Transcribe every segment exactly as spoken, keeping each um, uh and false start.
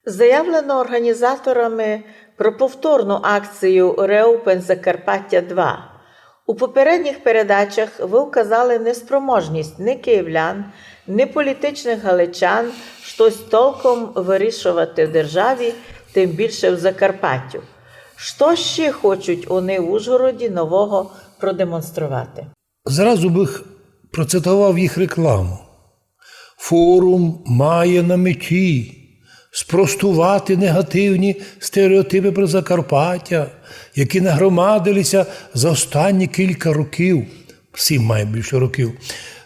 Заявлено організаторами про повторну акцію Reopen Закарпаття два. У попередніх передачах ви вказали неспроможність ні київлян, ні політичних галичан штось толком вирішувати в державі, тим більше в Закарпаттю. Што ще хочуть вони в Ужгороді нового продемонструвати? Зразу бых процитовав їх рекламу. Форум має на меті спростувати негативні стереотипи про Закарпаття, які нагромадилися за останні кілька років, сім має більше років,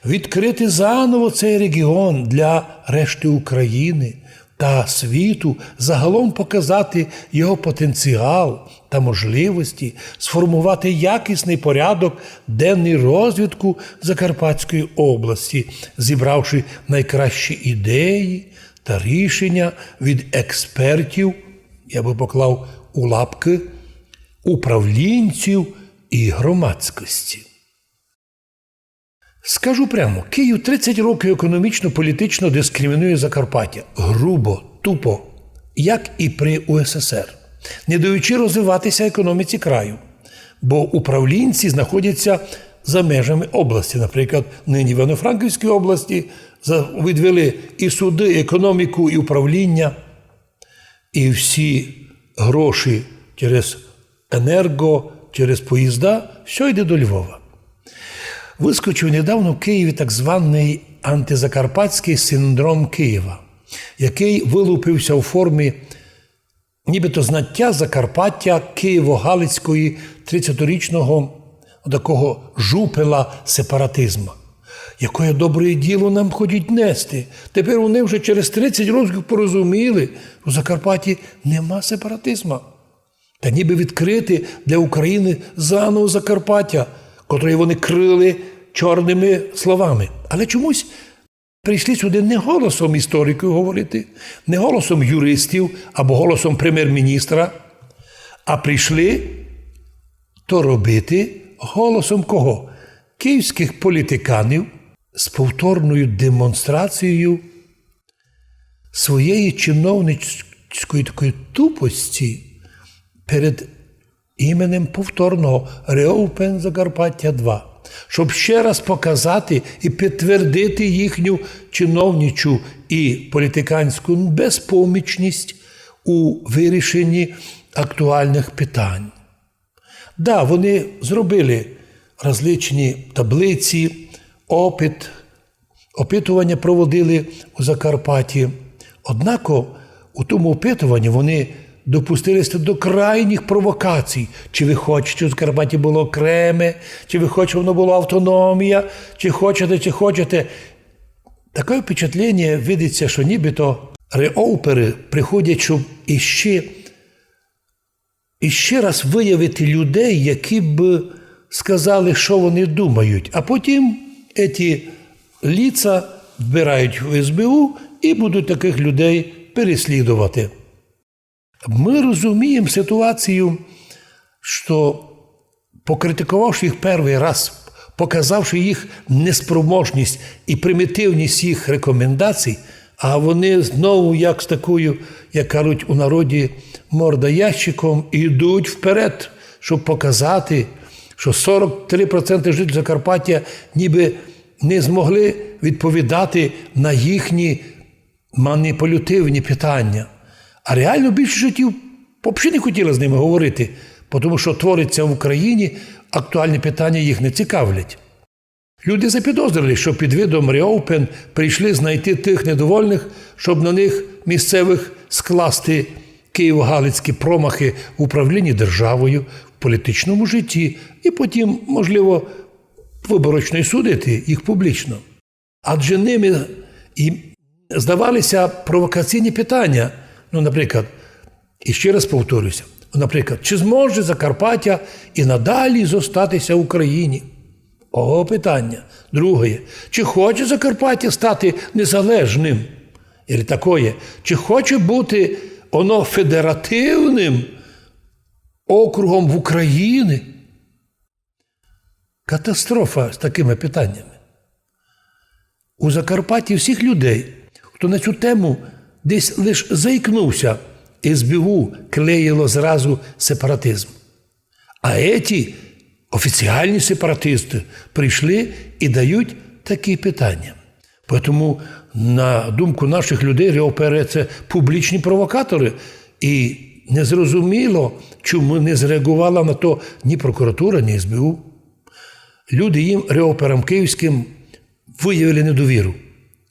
відкрити заново цей регіон для решти України та світу, загалом показати його потенціал та можливості, сформувати якісний порядок денний розвитку Закарпатської області, зібравши найкращі ідеї та рішення від експертів, я бы поклав у лапкы, управлінців і громадськості. Скажу прямо, Київ тридцять років економічно-політично дискримінує Закарпаття. Грубо, тупо, як і при У С С Р, не даючи розвиватися економіці краю. Бо управлінці знаходяться за межами області. Наприклад, нині в Івано-Франківській області за-, відвели і суды, і економіку, і управління. І всі гроші через енерго, через поїзда, всьо йде до Львова. Выскочив недавно в Києві так званый антизакарпатськый синдром Києва, якый вылупився у формі нібито знаття Закарпаття києво-галицької тридцятирічного такого жупела сепаратизма. Якоє добре діло нам ходять нести? Тепер вони вже через тридцять років порозуміли, у Закарпатті нема сепаратизма. Та ніби відкрити для України заново Закарпаття, котре вони крыли чорными словами. Але чомусь прийшли сюди не голосом істориків говорити, не голосом юристів або голосом прем'єр-міністра, а прийшли то робити голосом кого? Київських політиканів з повторною демонстрацією своєї чиновницької такої тупості перед іменем повторного Reopen Закарпаття два, щоб ще раз показати і підтвердити їхню чиновничу і політиканську безпомічність у вирішенні актуальних питань. Да, вони зробили различні таблиці, опит, опитування проводили у Закарпатті. Однако у тому опитуванні вони допустилися до крайніх провокацій. Чи ви хочете, щоб Закарпаття було окреме, чи ви хочете, щоб воно було автономія, чи хочете, чи хочете. Таке впечатлення видиться, що нібито реоперы приходять, щоб іще, іще раз виявити людей, які б сказали, що вони думають. А потім ці лица вбирають в С Б У і будуть таких людей переслідувати. Мы розуміємо ситуацію, що, покритикувавши їх першый раз, показавши їх неспроможність і примітивність їх рекомендацій, а вони знову, як з такою, як кажуть у народі, морда ящиком, ідуть вперед, щоб показати, що сорок три проценты жителів Закарпаття ніби не змогли відповідати на їхні маніпулятивні питання. А реально більшість жителів взагалі не хотіла з ними говорити, тому що твориться в Україні, актуальні питання їх не цікавлять. Люди запідозрили, що під видом Reopen прийшли знайти тих недовольних, щоб на них місцевих скласти києво-галицькі промахи в управлінні державою, в політичному житті і потім, можливо, виборочно й судити їх публічно. Адже ними і здавалися провокаційні питання. Ну, наприклад, і ще раз повторюся, наприклад, чи зможе Закарпаття і надалі зостатися в Україні? Ого, питання. Друге, чи хоче Закарпаття стати незалежним? Или такоє, чи хоче бути воно федеративним округом в Україні? Катастрофа з такими питаннями. У Закарпатті всіх людей, хто на цю тему Десь лиш заїкнувся, СБУ клеїло зразу сепаратизм. А еті офіціальні сепаратисты прийшли і дають такі питання. Поэтому, на думку наших людей, реопери — це публічні провокаторы. І незрозуміло, чому не зреагувала на то ні прокуратура, ні СБУ. Люди їм, реоперам київським, виявили недовіру.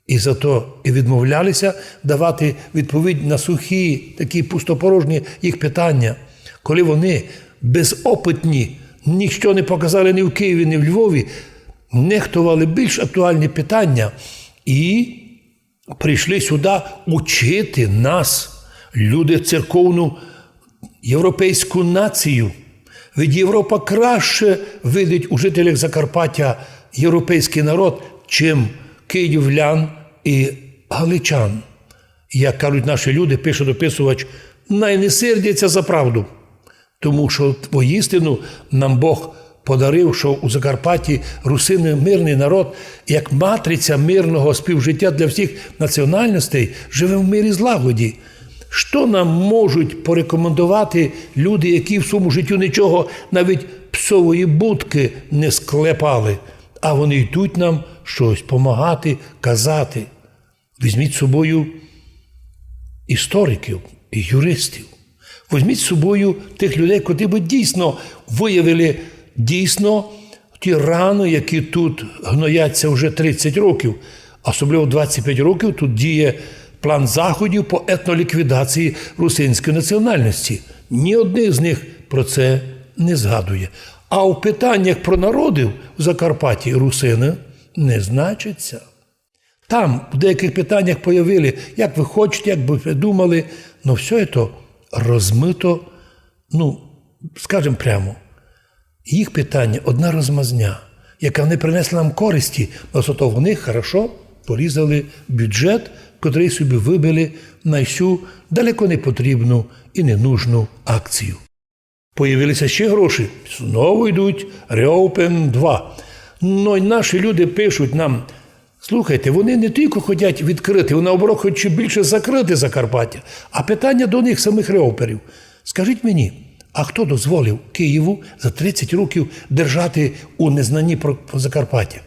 І зато і відмовлялися давати відповідь на сухі, такі пустопорожні їх питання. Коли вони безопытні, ніщо не показали ні в Києві, ні в Львові, нехтовали більш актуальні питання і прийшли сюди учити нас, люди, церковну європейську націю. Ведь Європа краще видить у жителях Закарпаття європейський народ, чим київлян і галичан. Як кажуть наші люди, пише дописувач, най не сердяться за правду. Тому що воістину нам Бог подарив, що у Закарпатті русины — мирний народ, як матриця мирного співжиття для всіх національностей, живе в мирі, злагоді. Що нам можуть порекомендувати люди, які в своєму життю нічого, навіть псової будки не склепали, а вони йдуть нам щось помагати, казати? Візьміть з собою істориків і юристів. Візьміть з собою тих людей, котрі би дійсно виявили дійсно ті раны, які тут гнояться вже тридцять років. Особливо двадцять пять років тут діє план заходів по етноліквідації русинської національності. Ні один з них про це не згадує. А в питаннях про народы в Закарпатті русины не значаться. Там в деяких питаннях появили, як ви хочете, як би ви думали, но всьо то розмыто, ну, скажем прямо, їх питання — одна розмазня, яка не принесла нам користі, но зато вони хорошо порізали бюджет, котрый собі выбили на сю далеко не потрібну і ненужну акцію. Появилися ще гроші, знову йдуть Reopen два. Но й наші люди пишуть нам: «Слухайте, вони не тілько хотять відкрити, вони, наоборот, хочуть ще більше закрити Закарпаття». А питання до них самих реоперів. Скажіть мені, а хто дозволив Києву за тридцять років держати у незнанні про, про Закарпаття?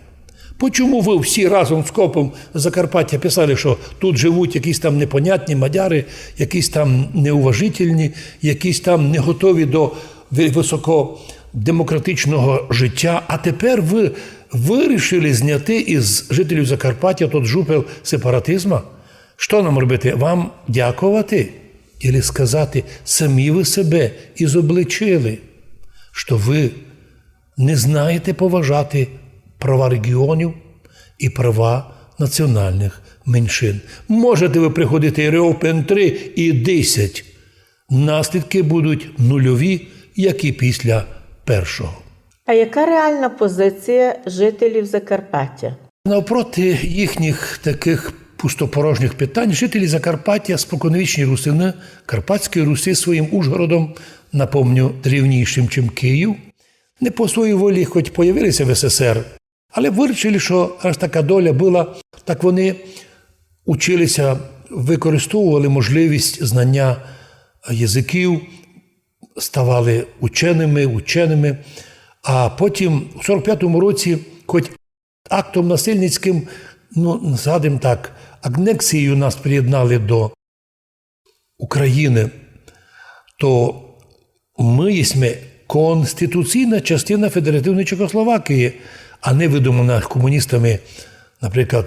Почому ви всі разом з копом Закарпаття писали, що тут живуть якісь там непонятні мадяри, якісь там неуважительні, якісь там не готові до ви-, високодемократичного життя, а тепер ви вирішили зняти із жителів Закарпаття тот жупел сепаратизма? Що нам робити? Вам дякувати? Или сказати: самі ви себе ізобличили, що ви не знаєте поважати права регіонів і права національних меншин. Можете ви приходити і Reopen три, і десять. Наслідки будуть нульові, як і після першого. А яка реальна позиція жителів Закарпаття? Навпроти їхніх таких пустопорожніх питань, жителі Закарпаття — споконвічні русины Карпатської Руси своїм Ужгородом, напомню, древнішим, чим Київ, не по своїй волі, хоч появилися в СССР, але вирішили, що раз така доля была, так вони училися, використовували можливість знання язиків, ставали учеными, учеными. А потім у сорок пятому році, хоч актом насильницьким, ну, згадуєм так, анексією нас приєднали до України, то мы єсме конституційна частина федеративної Чехословакії, а не выдумана комуністами, наприклад,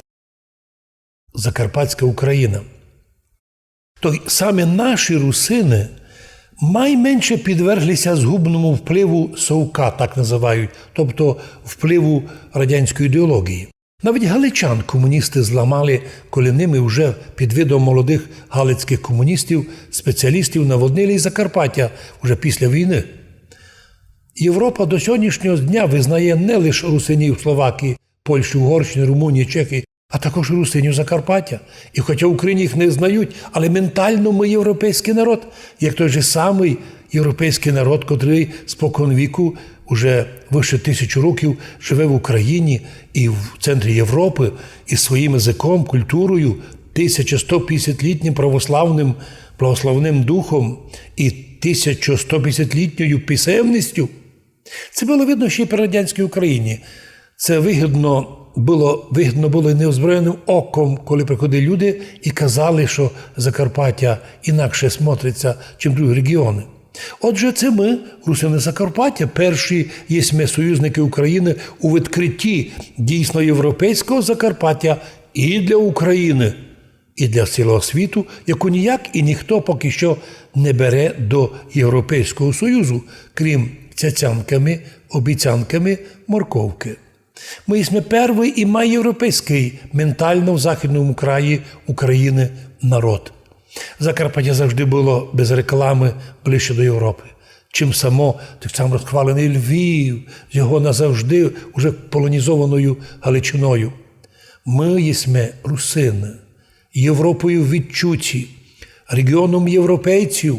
Закарпатська Україна. То саме наші русины майменше підверглися згубному впливу совка, так называють, тобто впливу радянської ідеології. Навіть галичан комуністы зламали, коли ними вже під видом молодых галицькых комуністів, спеціалістів наводнили і Закарпаття уже після війны. Європа до сьогоднішнього дня визнає не лише русинів Словакії, Польщі, Угорщини, Румунії, Чехії, а також русинів Закарпаття. І хоча в Україні їх не знають, але ментально мы європейськый народ, як той же самый європейськый народ, котрый спокон віку, уже выше тисячі років, живе в Україні і в центрі Європы, із своїм языком, культурою, тисяча сто пятдесятлітнім православнім благословеннім духом і тисяча сто пятдесятлітньою писемністю. Це было видно ще й при радянській Україні. Це выгодно было, видно было і неозброєнім оком, коли приходили люди і казали, што Закарпаття інакше смотрить ся, чим другі реґіоны. Отже, це мы, русины Закарпаття, перші єсме союзникы Україны у відкрытті дійсно європейського Закарпаття і для Україны, і для цілого світу, яку ніяк і ніхто поки што не бере до Європейського Союзу, крім цяцянками, обіцянками, морковкы. Мы єсме первый і май європейськый ментално в західному краї Україны народ. Закарпаття завжды было без рекламы ближче до Європы, чим само тот сам розхваленый Львів з його назавжды уже полонізованою Галичиною. Мы єсме русины, Європою відчуті, реґіоном європейців,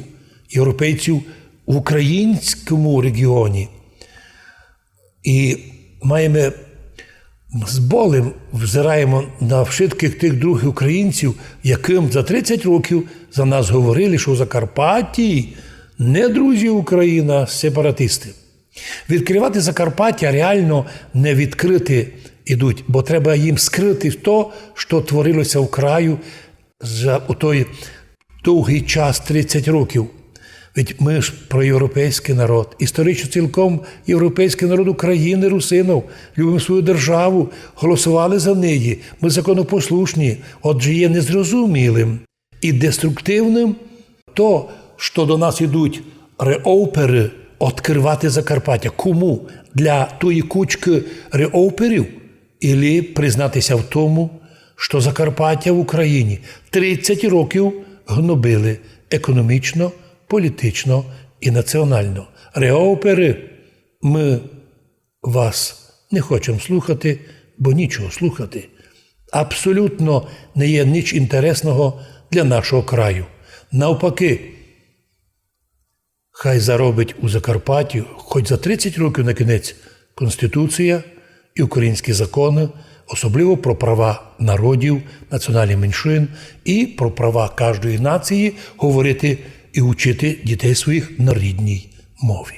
європейців в українському реґіоні. І маєме з болем взираєме на вшыткых тых другых українців, якым за тридцять років за нас говорили, што в Закарпатті не друзі Україны, а сепаратисты. Відкрывати Закарпаття реално не відкрыти ідуть, бо треба їм скрыти то, што творило ся в краю за у той довгый час тридцять років. Ведь мы ж проєвропейськый народ, історично цілком європейськый народ Україны, русинов, любим свою державу, голосовали за неї, мы законопослушні, отже є незрозумілым і деструктивным то, што до нас ідуть реоперы открывати Закарпаття. Кому? Для тої кучкы реоперів? Ілі признати ся в тому, што Закарпаття в Україні тридцять років гнобили економічно, політично і націонално. Реоперы, мы вас не хочем слухати, бо нічого слухати. Абсолютно не є ніч інтересного для нашого краю. Навпаки, хай заробить у Закарпаттю хоть за тридцять років накінець Конституція і українські законы, особливо про права народів, національных меншин і про права каждої нації говорити і учити дітей своїх на рідній мові.